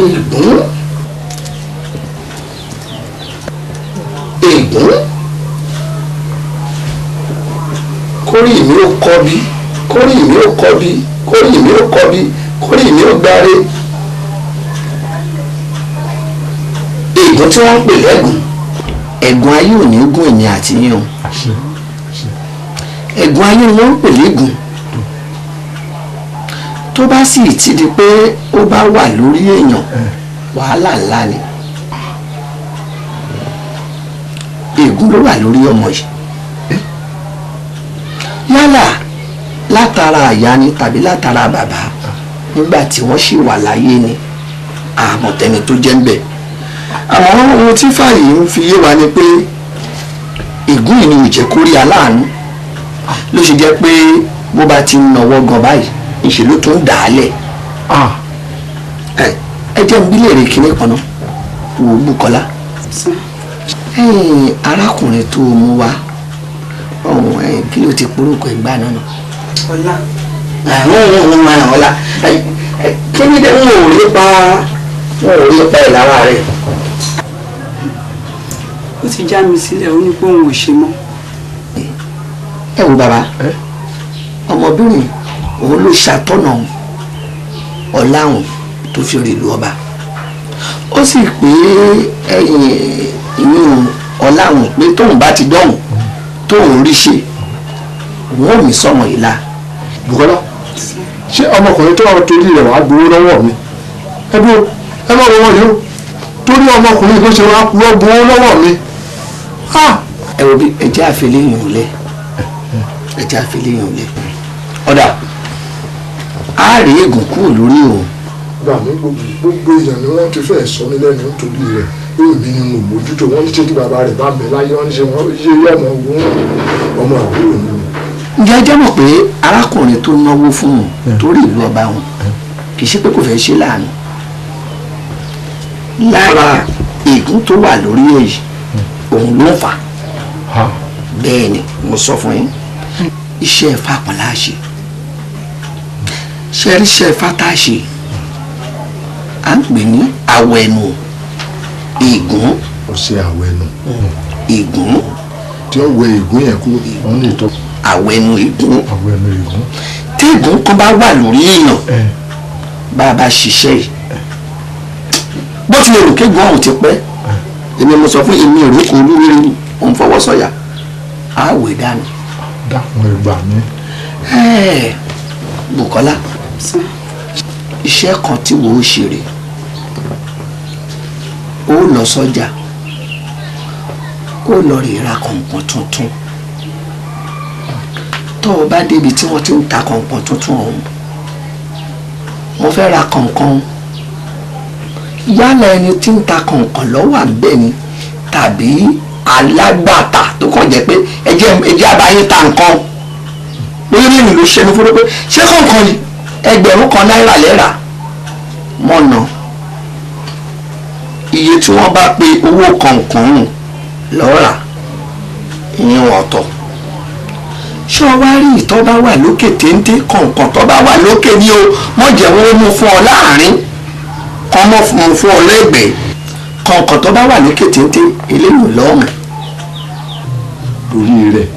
Ègún ègún kórì mi ò kọ́ bí, kórì mi ò kọ́ bí, kórì mi ò kọ́ bí, kórì mi ò gbáre. Ègún tí wọ́n ń pè lẹ́gùn, ẹ̀gún ayé ò ní gún èmi àti yín o. Ẹ̀gún ayé wọ́n ń pè lẹ́gùn. Tó bá sì ti di pé ó bá wà lórí èèyàn, wàhálà ńlá ni. Ègún ló wà lórí ọmọ yìí. Yálà látara àyà ni tàbí látara bàbá nígbà tí wọ́n sì wà láyé ni, àmọ̀tẹ́ni tó jẹ́ ń bẹ̀. Àwọn ohun tí fàyè ń fi yé wa ni pé ègún yìí ni ò jẹ́ kó rí aláàánú, ló ṣe jẹ́ pé bó bá ti ń nawọ́ gan báyìí ìṣe ló tún dà á lẹ̀. Ẹ jẹ́ n bi léèrè kinní kan náà wò ó Bùkọ́lá. Arákùnrin tó mú wá ọ̀hún, kí ló ti porúkọ ìgbà náà nù? Ọlá. Ọlá. Kí ni dẹ́ ń ò rí pa ń ò rí pa ẹ̀ lára rẹ̀? Ó ti já mi sílẹ̀, ó ní pé òun ò ṣe mọ́. Ẹ wo bàbá, ọmọbìnrin òun ló ṣàtọ̀nà Ọláhùn tó fi rí ìlú ọba. Ó sì pé ẹ̀yìn ìyún Ọláhùn pé tóun bá ti dọ̀hùn tóun rí ṣe, òun ò ní sọmọ yìí la. Bùkọ́lá, ṣé ọmọkùnrin tó wà torí rẹ̀ wàá gbowó lọ́wọ́ mi? Ẹ bí ẹ má wọ wọn yìí o, torí ọmọkùnrin tó ṣe wàá kúrọ́ gbowó lọ́wọ́ mi. Ẹ wo bí ẹ jẹ́ àfẹlẹ́yìn òun lẹ̀, ẹ jẹ́ àfẹlẹ́yìn òun lẹ̀. Ọ̀dà á rí ègún kúrò lórí òun. Gbà mí, gbogbo èèyàn ni wọ́n ti fẹ́ sọ mí lẹ́nu nítorí rẹ̀. Èmi ni mo mójútó wọ́n ní ṣe tí bàbá rẹ̀ bá mi láyé, wọ́n ní ṣe wọ́n yé ọmọ ogun ọmọ àbúrò mi. Ǹjẹ́ ẹ jẹ́ mọ̀ pé arákùnrin tó náwó fún un torí ìlú ọba wọn kì í ṣe pé kò fẹ́ ṣe láàánú. Lára ègún tó wà lórí èyí òun ló ń fà á. Bẹ́ẹ̀ ni mo sọ fún yín, iṣẹ́ Ifá kan la ṣe. Ṣe rí iṣẹ́ Ifá tá a ṣe, à ń pè ní àwẹ̀nù ègún. Ó ṣe àwẹ̀nù ègún tí ó wẹ ègún yẹn kúrò, wọ́n ní ìtọ́. Àwẹ̀nù ègún. Àwẹ̀nù ègún. Tí ègún kan bá wà lórí èèyàn, bá a bá ṣiṣẹ́ yìí, bó tilẹ̀ rò kégun ọ̀hún ti pẹ́, èmi mo sọ fún èmi ìrókò olúwere òun fọwọ́ sọ̀yà, á wẹ̀ dànù. Dákun ẹ gbà mí. Bùkọ́lá, iṣẹ́ kan tí wò ó ṣe rè, ó lọ sọ́jà, ó lọ rè ra kọ̀ǹpọ̀n tuntun. Tó o bá débi tí wọ́n ti ń ta kọ̀ǹpọ̀n tuntun ọ̀hún, mo fẹ́ ra kọ̀ǹkan. Yálà ẹni tí ń ta kọ̀ǹkan lọ́wọ́ àbẹ́ ni tàbí alágbàtà tó kàn jẹ́ pé ẹjẹ́ abáyé ta nǹkan. Lórí ìlú ló ṣẹnu fún pé ṣé kọ̀ǹkan yìí 1,000 náírà lẹ́rà mọ̀nà. Iye tí wọ́n bá pe owó kọ̀ǹkan lọ́ra ìyẹn ọ̀tọ̀. Ṣé o wá rí ìtọ́ bá wà lókè téńté, kọ̀ǹkan tó bá wà lókè ní o, mọ̀ jẹ́ wọ́n mú fún ọ láàrin, kọ́ mọ́ fún ọ lẹ́gbẹ̀ẹ́. Kọ̀ǹkan tó bá wà lókè téńté eléyìí lọ́rùn. Torí rẹ̀,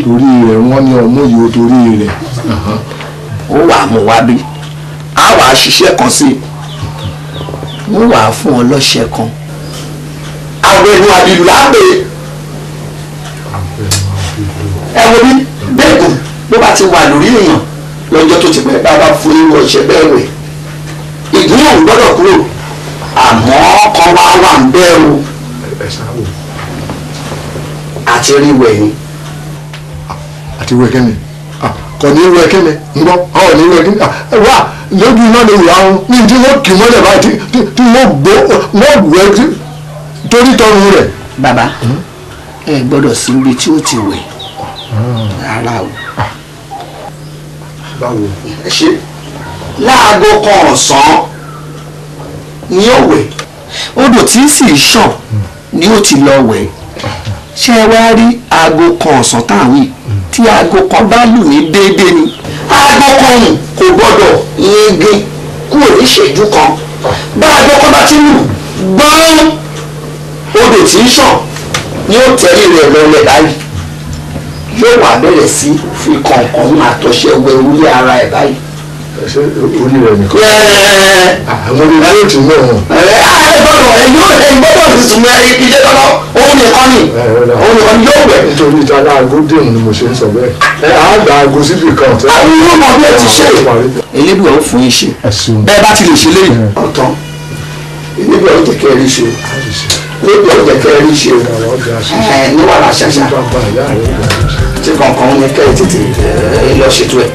torí rẹ̀ wọ́n ní ọmú yìí o, torí rẹ̀. Ó wà mú wá bí, á wàá ṣiṣẹ́ kan sí i, wọ́n wàá fún ọ lọ́ṣẹ kan. Àwẹ̀nù àbìlù lápè. Ẹ wo bí bẹ́ẹ̀gùn bó bá ti wà lórí èèyàn lọ́jọ́ tó ti pẹ́, bá bá fún irú ọṣẹ bẹ́ẹ̀ wẹ̀, ìdún òun gbọ́dọ̀ kúrò, àmọ́ kan wá wà ń bẹ́ o. Àti rí wẹ̀ ni. Àti wẹ̀ kí ni? Kò ní wẹ̀ kí ni? Ń gbọ́, ọ̀ ní wẹ̀ kí ni? Wà lójú iná lè wà ó ní tí wọ́n kì mọ́lẹ̀ báyìí tí wọ́n gbó wọ́n wẹ̀ torí tọrùn rẹ̀. Bàbá, ẹ gbọ́dọ̀ sí ibi tí ó ti wẹ̀ rárá o. Báwo? Ẹ ṣe láago kan ọ̀sán ni ó wẹ̀, odò tí sì ń ṣàn ni ó ti lọ wẹ̀. Ṣé ẹ wá rí aago kan ọ̀sán táwọn yìí, tí aago kan bá lù ní déédéé ni, aago kan kò gbọ́dọ̀ yege kúrò ní ìṣẹ́jú kan. Bá a gbọ́ kọ́ bá ti lù gbọ́n odò tí ń ṣàn ni ó tẹ̀lé rẹ̀ lọlẹ̀ báyìí. Yóò wá bẹ̀rẹ̀ sí fi kọ̀ọ̀kan àtọ̀ṣẹ wẹ orí ara ẹ̀ báyìí. Ṣé orí rẹ̀ nìkan? Àwọn orí rẹ̀ yóò ti mú òun. Ẹ gbọ́dọ̀ ẹ yóò ẹ gbọ́dọ̀ ti sùn ẹ ìdílé lọ́nà òun nìkan ni òun nìkan ni yóò wẹ̀. Nítorí ìta aago dìrùn ni mo ṣe ń sọ bẹ́ẹ̀. Ẹ á gba aago síbì kan. Àwọn yóò mọ bí ẹ ti ṣe. Elédùà ó fún yín ṣe. Bẹ́ẹ̀ bá ti lè ṣe léyìí. Ọ̀tán Elédùà ó jẹ́ kẹ́ ẹ rí ṣe o. Elédùà ó jẹ́ kẹ́ ẹ rí ṣe o. Ẹ ní wàrà ṣàṣà. Tí kankan ní kẹ́ ẹ tètè lọ ṣètò ẹ̀.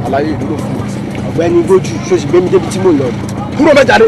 Àlàyé ìdúró fún mi. Ọ̀gbẹ́ni Gbójú ṣó sì gbé mi débi tí mò ń lọ. Kúrò mẹ́ta dé.